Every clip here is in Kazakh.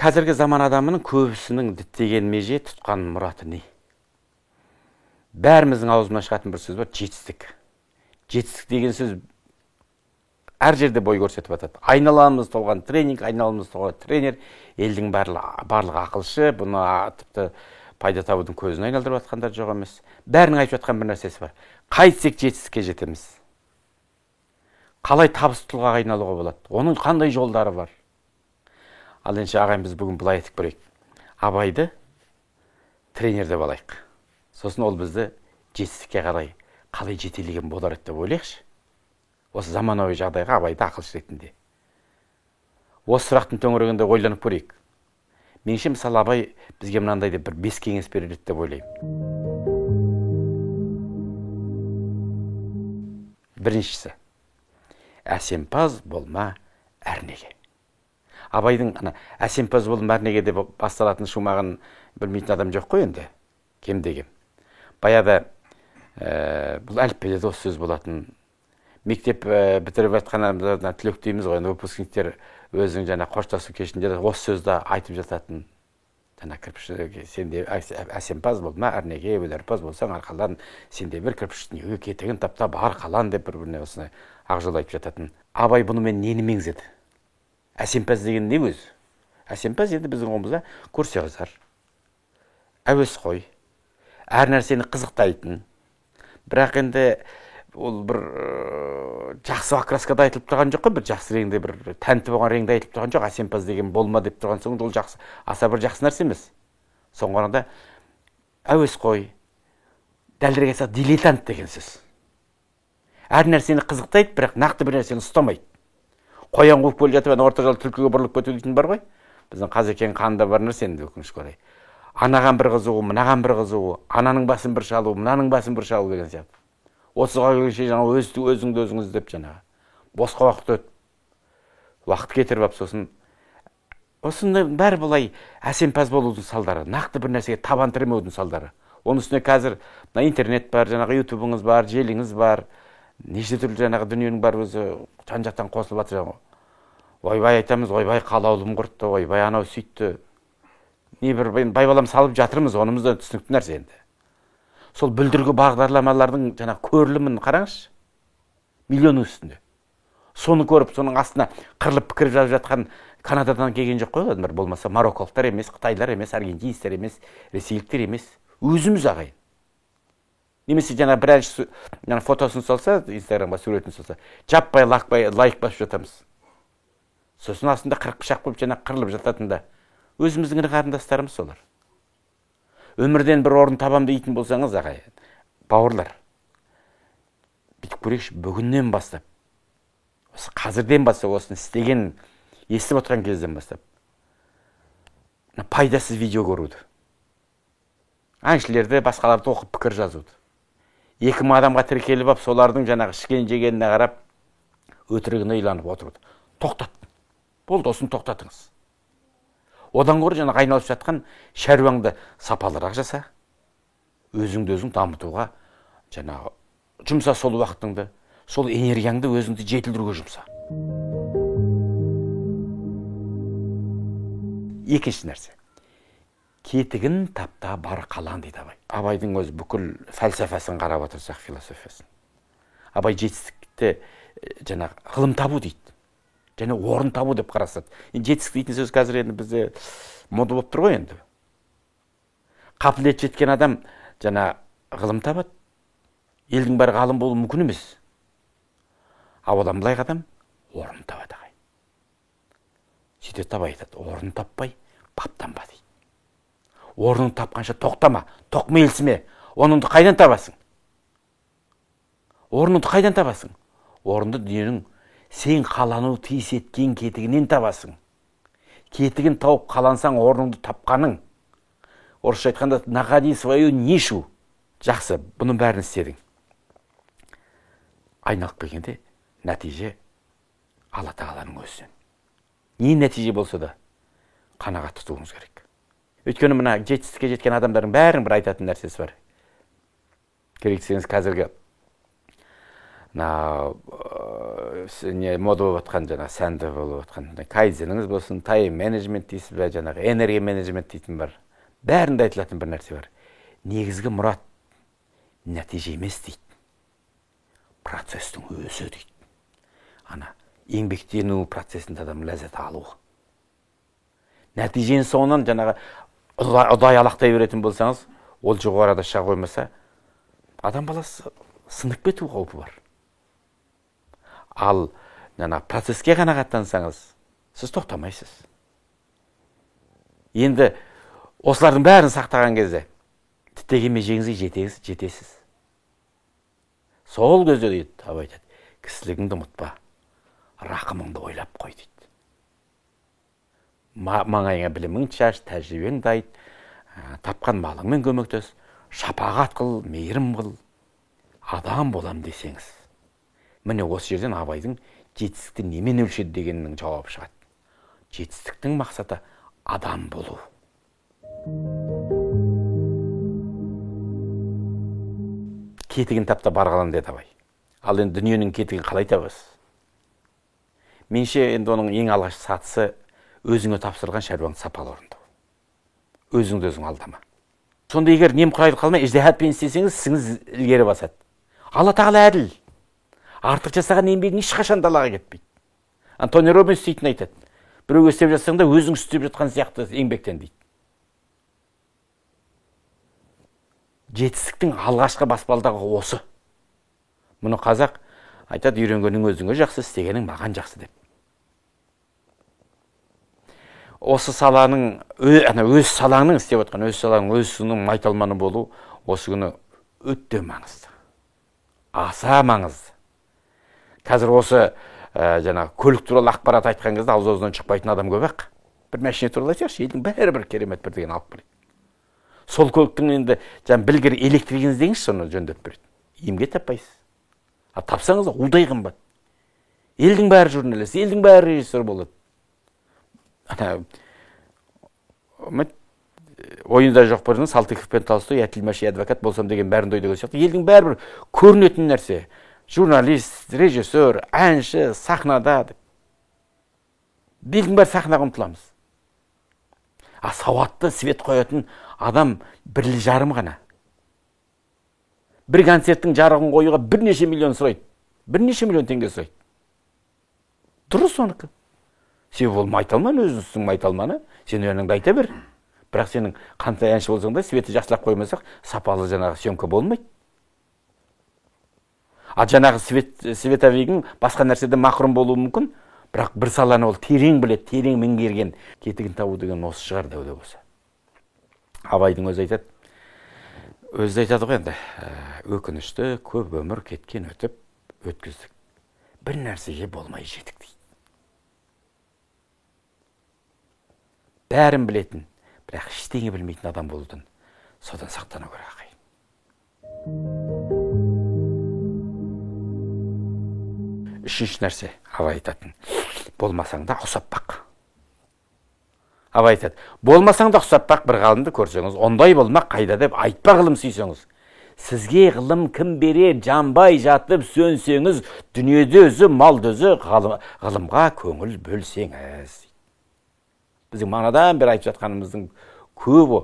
Қазіргі заман адамының көбісінің діттеген меже, тұтқан мұраты не? Бәріміздің аузымнан шығатын бір сөз бар, жетістік. Жетістік деген сөз әр жерде бой көрсетіп жатады. Айналамыз толған тренинг, айналамыз толған тренер, елдің барлығы ақылшы, бұны тіпті пайда табудың көзін айналдырып жатқандар жоқ емес. Бәрінің айтып жатқан бір нәрсесі бар. Қайтсек жетістікке жетеміз? Қалай табысты тұлғаға айналуға болады? Оның қандай жолдары бар? Ал ендеше ағайын, біз бүгін былай айтып көрейік. Абайды тренер деп алайық. Сосын ол бізді жетістікке қарай қалай жетелеген болар еді деп ойлайықшы. Осы заманауи жағдайға Абайды ақылшы ретінде. Осы сұрақтың төңірегінде ойланып көрейік. Меніңше, мысалы, Абай бізге мынандай деп бір 5 кеңес берер еді деп ойлаймын. Біріншісі, әсемпаз болма әрнеге. Абайдың ана әсемпаз болма әрнеге деп басталатын шумағын білмейтін адам жоқ қой енді, кем деген. Баяғыда бұл әліппеде де осы сөз болатын. Мектеп бітіріп жатқан адамдардан түлек дейміз ғой, енді выпускниктер өзінің жаңа қоштасу кешінде де осы сөзді айтып жататын. Жаңа кірпіш, сен де әсемпаз болма әрнеге, өнерпаз болсаң арқалан, сен де бір кірпіш дүниеге кетігін таптап арқалан деп бір-біріне осыны ақ жол айтып жататын. Абай бұнымен нені меңзеді? Әсемпаз деген не өзі? Әсемпаз енді біздің қоғамымызда көрсеқызар, әуесқой, әр нәрсені қызықтайтын. Бірақ енді ол бір жақсы окраскада айтылып тұрған жоқ қой, бір жақсы реңде, бір тәнті болған реңде айтылып тұрған жоқ. Әсемпаз деген болма деп тұрған соң ол жақсы, аса бір жақсы нәрсе емес. Соңғы арада әуесқой, дәлірек айтсақ дилетант деген сөз. Әр нәрсені қызықтайды, бірақ нақты бір нәрсені ұстамайды. Қоян қуып келе жатып, ана орта жолда түлкіге бұрылып кету дейтін бар ғой. Біздің қазекең қанында бар нәрсе енді, өкінішке орай. Анаған бір қызығу, мынаған бір қызығу, ананың басын бір шалу, мынаның басын бір шалу деген сияқты. 30-ға келгенше жаңа өзіңді өзің іздеп жаңағы. Босқа уақыт өт, уақыт кетіріп алып, сосын осындай бәрі былай әсемпаз болудың салдары, нақты бір нәрсеге табан тіремеудің салдары. Оның үстіне қазір мына интернет бар, жаңағы ютубыңыз бар, желіңіз бар, неше түрлі жаңағы дүниенің бәрі өзі жан-жақтан қосылып жатыр. Ойбай айтамыз, ойбай қалаулым құртты, ойбай анау сөйтті. Не бір байбалам салып жатырмыз, онымыз да түсінікті нәрсе енді. Сол бүлдіргі бағдарламалардың жаңағы көрілімін қараңызшы, миллионның үстінде. Соны көріп, соның астына қырылып пікір жазып жатқан Канададан келген жоқ қой олар, болмаса марокколықтар емес, қытайлар емес, аргентинецтер емес, ресейліктер емес, өзіміз ағайын. Немесе жаңа бір әнші жаңа фотосын салса, Инстаграмға суретін салса, жаппай лайк басып жатамыз. Сосын астында 40 пышақ болып жаңа қырылып жататын да өзіміздің ірі қарындастарымыз солар. Өмірден бір орын табам дейтін болсаңыз, ағайын, бауырлар, бүйтіп көрейікші, бүгіннен бастап, осы қазірден бастап, осыны істеген, естіп отырған кезден бастап, пайдасыз видео көруді, әншілерді, басқаларды оқып пікір жазуды, 2000 адамға тіркеліп алып, солардың жаңағы ішкен жегеніне қарап, өтірігіне иланып отыруды. Тоқтат. Болды, осыны тоқтатыңыз. Одан гөрі жаңағы айналып жатқан шаруаңды сапалырақ жаса, өзіңді өзің дамытуға жаңағы жұмса сол уақытыңды, сол энергияңды өзіңді жетілдіруге жұмса. Екінші нәрсе. Кетігін тапта бар қалан дейді Абай. Абайдың өзі бүкіл фәлсәфасын қарап отырсақ, философиясын. Абай жетістікті жаңағы ғылым табу дейді. Және орын табу деп қарасады. Енді жетістік дейтін сөз қазір енді бізде мода болып тұр ғой енді. Қабілет жеткен адам жаңа ғылым табады. Елдің бәрі ғалым болуы мүмкін емес. Ал одан былай адам орын табады ағай. Сөйтеді Абай айтады, орын таппай баптанба дейді. Орнын тапқанша тоқтама, тоқмейілсіме. Орныңды қайдан табасың? Орныңды қайдан табасың? Орынды дүниенің сен қалану тиіс еткен кетігінен табасың. Кетігін тауып қалансаң орныңды тапқаның. Орысша айтқанда, находи свою нишу. Жақсы, бұның бәрін істедің. Айналып келгенде нәтиже Алла Тағаланың өзінен. Не нәтиже болса да қанағат тұтуыңыз керек. Өйткені мына жетістікке жеткен адамдардың бәрінің бір айтатын нәрсесі бар. Керек десеңіз қазіргі мына не мода болып жатқан, жаңағы сәнді болып жатқан кайдзеніңіз болсын, тайм менеджмент дейсіз бе, жаңағы энергия менеджмент дейтін бар. Бәрінде айтылатын бір нәрсе бар. Негізгі мұрат нәтиже емес дейді. Процестің өзі дейді. Ана еңбектену процесінде адам ләззат алу. Нәтиженің соңынан жаңағы ұдайы алақтай беретін болсаңыз, ол жоғарыда шыға қоймаса, адам баласы сынып кету қаупі бар. Ал жаңағы процеске қанағаттансаңыз, сіз тоқтамайсыз. Енді осылардың бәрін сақтаған кезде діттеген межеңізге жетесіз. Сол кезде дейді, Абай айтады, кісілігіңді ұмытпа, рақымыңды ойлап қой дейді. Маңайыңа біліміңді шаш, тәжірибеңді айт, тапқан малыңмен көмектес, шапағат қыл, мейірім қыл, адам болам десеңіз. Міне осы жерден Абайдың жетістікті немен өлшеді дегенінің жауабы шығады. Жетістіктің мақсаты адам болу. Кетігін тап та бар қалам деді Абай. Ал енді дүниенің кетігін қалай табасыз? Менше енді оның ең алғаш сатысы өзіңе тапсырылған шаруаңды сапалы орындау. Өзіңді өзің алдама. Сонда егер немқұрайлы қалмай ижтихадпен істесеңіз, ісіңіз ілгері басады. Алла тағала әділ. Артық жасаған еңбегің ешқашан далаға кетпейді. Антони Робинс дейтін айтады. Біреуге істеп жатсаң да өзің істеп жатқан сияқты еңбектен дейді. Жетістіктің алғашқы баспалдағы осы. Мұны қазақ айтады, үйренгенің өзіңе жақсы, істегенің маған жақсы деп. Осы саланың, өз салаңның істеп отқан, өз салаңның өз майталманы болу осы күні өте маңызды. Аса маңызды. Қазір осы жаңағы көлік туралы ақпарат айтқан кезде ауыз аузынан шықпайтын адам көп ақ. Бір машина туралы айтсақшы, елдің бәрі бір керемет бір деген алып келеді. Сол көліктің енді жаңа білгір электригін іздеңізші, соны жөндеп береді. Емге таппайсыз. А тапсаңыз удай қымбат. Елдің бәрі журналист, елдің бәрі режиссер болады. Ана ойында жоқ бірінің Салтыков пен Толстой, я тілмаш, я адвокат болсам деген бәрін той деген сияқты. Елдің бәрі бір көрінетін нәрсе. Журналист, режиссер, әнші, сахнада деп. Елдің бәрі сахнаға ұмтыламыз. А сауатты свет қоятын адам бірлі жарым ғана. Бір концерттің жарығын қоюға бірнеше миллион сұрайды. Бірнеше миллион теңге сұрайды. Дұрыс оныкі. Себебі ол майталман, өзіңсің майталманы, сен өлеңіңді айта бер. Бірақ сенің қандай әнші болсаң да светі жақсылап қоймасақ, сапалы жаңағы съемка болмайды. А жаңағы световигің басқа нәрседен мақрұм болуы мүмкін, бірақ бір саланы ол терең біледі, терең меңгерген. Кетігін табу деген осы шығар дәуде болса. Абайдың өзі айтады, өзі айтады ғой енді, өкінішті көп өмір кеткен өтіп өткіздік. Бір нәрсеге болмай жеттік дейді. Бәрін білетін, бірақ ештеңе білмейтін адам болудан содан сақтану керек ағайын. Үшінші нәрсе Абай айтатын, болмасаң да ұқсап бақ. Абай айтады, болмасаң да ұқсап бақ, бір ғалымды көрсеңіз, ондай болмақ қайда деп айтпа ғылым сүйсеңіз. Сізге ғылым кім берер, жанбай жатып сөнсеңіз, дүниеде өзі, малды өзі, ғылымға көңіл бөлсеңіз. Біздің манадан бері айтып жатқанымыздың көбі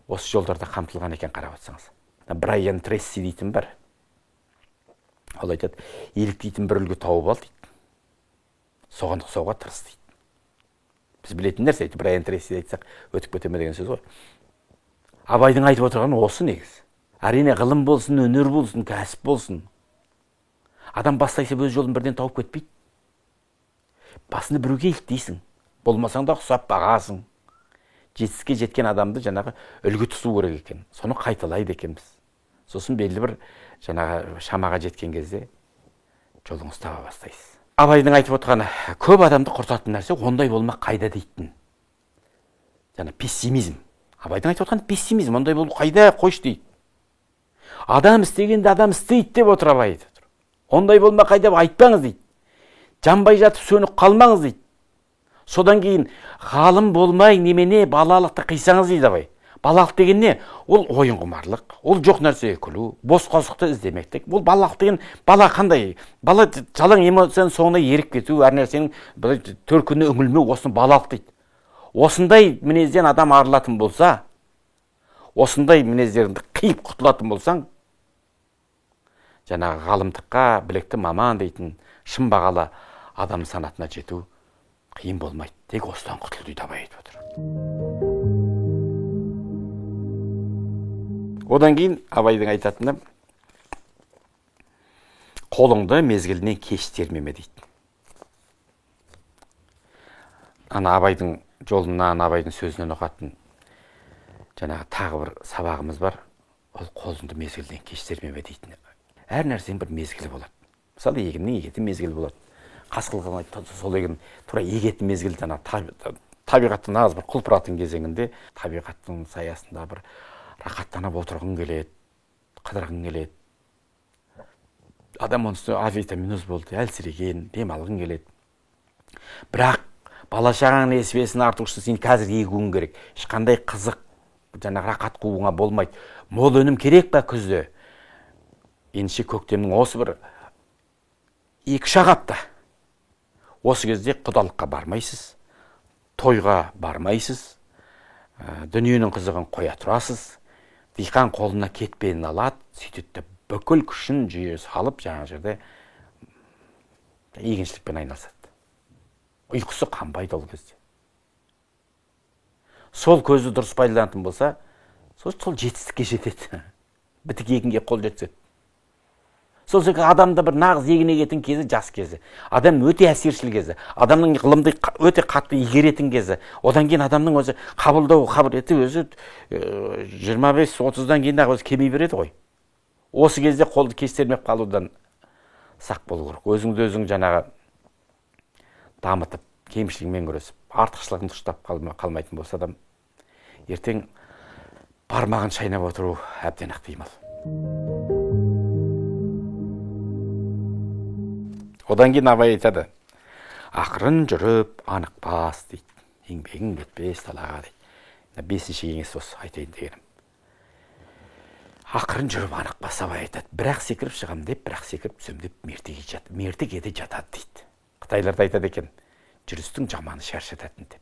осы жолдарда қамтылған екен, қарап отырсаңыз. Брайан Трейси дейтін бар. Ол айтады, еліктейтін бір үлгі тауып ал дейді. Соған ұқсауға тырыс дейді. Біз білетін нәрсе, Брайан Трейси айтсақ, өтіп кете ме деген сөз ғой. Абайдың айтып отырғаны осы негізі. Әрине ғылым болсын, өнер болсын, кәсіп болсын. Адам бастайса өз жолын бірден тауып кетпейді. Басында біреуге еліктейсің. Болмасаң да ұқсап бағасың. Жетістікке жеткен адамды жаңағы үлгі тұту керек екен. Соны қайталайды екенбіз. Сосын белгілі бір жаңағы шамаға жеткен кезде жолыңызды таба бастайсыз. Абайдың айтып отырғаны, көп адамды құртатын нәрсе ондай болмақ қайда дейтін. Жаңа пессимизм. Абайдың айтып отырғаны пессимизм, ондай болу қайда, қойшы дейді. Адам істегенде адам істейді деп отыр Абай айтып отыр. Ондай болмақ қайда деп айтпаңыз дейді. Жанбай жатып сөніп қалмаңыз дейді. Содан кейін ғалым болмай немене балалықты қисаңыз дейді Абай. Балалық деген не? Ол ойын құмарлық, ол жоқ нәрсеге күлу, бос қосықты іздемектік. Ол балалық деген бала қандай? Бала жалаң эмоцияның соңына еріп кету, әр нәрсенің төркініне үңілмеу, осыны балалық дейді. Осындай мінезден адам арылатын болса, осындай мінездеріңді қиып құтылатын болсаң, жаңағы ғалымдыққа, білікті маман дейтін шын бағалы адам санатына жету қиын болмайды. Тек осыдан құтыл дейді Абай айтып отыр. Одан кейін Абайдың айтатыны, қолыңды мезгілінен кеш термеме дейді. Ана Абайдың жолынан, Абайдың сөзінен ұғатын жаңағы тағы бір сабағымыз бар. Ол қолыңды мезгілінен кеш термеме дейтін. Әр нәрсенің бір мезгілі болады. Мысалы, егіннің егетін мезгілі болады. Қасқылған сол егін тура егетін мезгіл, жаңағы табиғаттың нағыз бір құлпыратын кезеңінде, табиғаттың саясында бір рахаттанып отырғың келеді, қыдырғың келеді. Адам оның үстіне авитаминоз болды, әлсіреген, демалғың келеді. Бірақ бала шағаның несібесін арту үшін сен қазір егуің керек. Ешқандай қызық, жаңағы рахат қууыңа болмайды. Мол өнім керек па күзде? Ендеше көктемнің осы бір 2-3 апта. Осы кезде құдалыққа бармайсыз, тойға бармайсыз, дүниенің қызығын қоя тұрасыз. Диқан қолына кетпенін алады, сөйтеді бүкіл күшін жүйе салып жаңа жерде егіншілікпен айналысады. Ұйқысы қанбайды ол кезде. Сол көзді дұрыс пайдаланатын болса, сол жетістікке жетеді. Бітік егінге қол жеткізеді. Сол секілді адамда бір нағыз егін егетін кезі жас кезі. Адам өте әсершіл кезі. Адамның ғылымды өте қатты игеретін кезі. Одан кейін адамның өзі қабылдау қабілеті өзі 25-30-дан кейін ақ өзі кеми береді ғой. Осы кезде қолды кеш термеп қалудан сақ болу керек. Өзіңді өзің жаңағы дамытып, кемшілігімен күресіп, артықшылығын ұстап қалмайтын болса адам ертең бармағын шайнап отыру әбден ықтимал. Одан кейін Абай айтады, ақырын жүріп анық бас дейді, еңбегің кетпес далаға дейді. Бесінші кеңес осы айтайын дегенім. Ақырын жүріп анық бас, Абай айтады, бірақ секіріп шығам деп, бірақ секіріп түсем деп мертігеде жатады дейді. Қытайларда айтады екен, жүрістің жаманы шаршататын деп.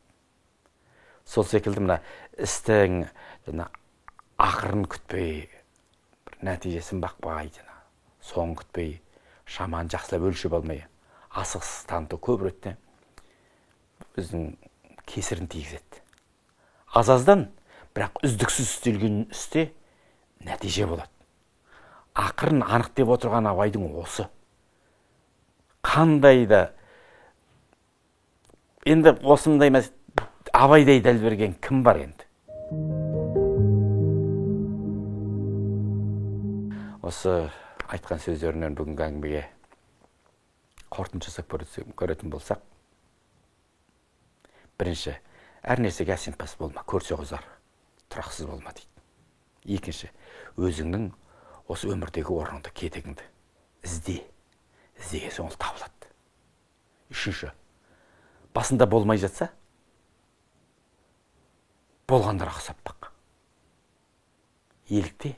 Сол секілді мына істің ақырын күтпей, бір нәтижесін бақпай, соңын күтпей, шаманы жақсылап өлшеп алмай, асығыс таныту көп ретте біздің кесірін тигізеді. Аз-аздан, бірақ үздіксіз істелген істе нәтиже болады. Ақырын анық деп отырған Абайдың осы. Қандай да енді осындай Абайдай дәл берген кім бар енді? Осы айтқан сөздерінен бүгінгі әңгімеге қорытынды жасап көретін болсақ, бірінші, әр нәрсеге әсемпаз болма, көрсе қозар, тұрақсыз болма дейді. Екінші, өзіңнің осы өмірдегі орныңды, кетігіңді ізде, іздеген соң ол табылады. Үшінші, басында болмай жатса, болғандарға ұқсап бақ. Елікте,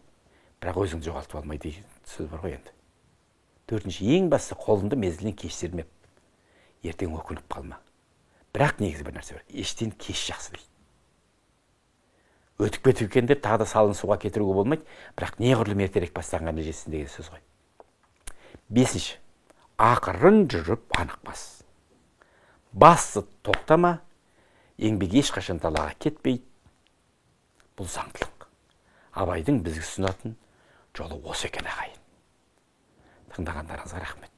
бірақ өзіңді жоғалтып алмай деген сөз бар ғой енді. Төртінші, ең бастысы қолыңды мезгілінен кеш сермеп, ертең өкініп қалма. Бірақ негізі бір нәрсе бар, ештен кеш жақсы дейді. Өтіп кетіп екен деп тағы да салын суға кетіруге болмайды, бірақ неғұрлым ертерек бастағанға жетсін деген сөз ғой. Бесінші, ақырын жүріп анық бас. Басы тоқтама, еңбек ешқашан далаға кетпейді. Бұл заңдылық. Абайдың бізге ұсынатын жолы осы екен, ағайын. Тыңдағандарыңызға рахмет.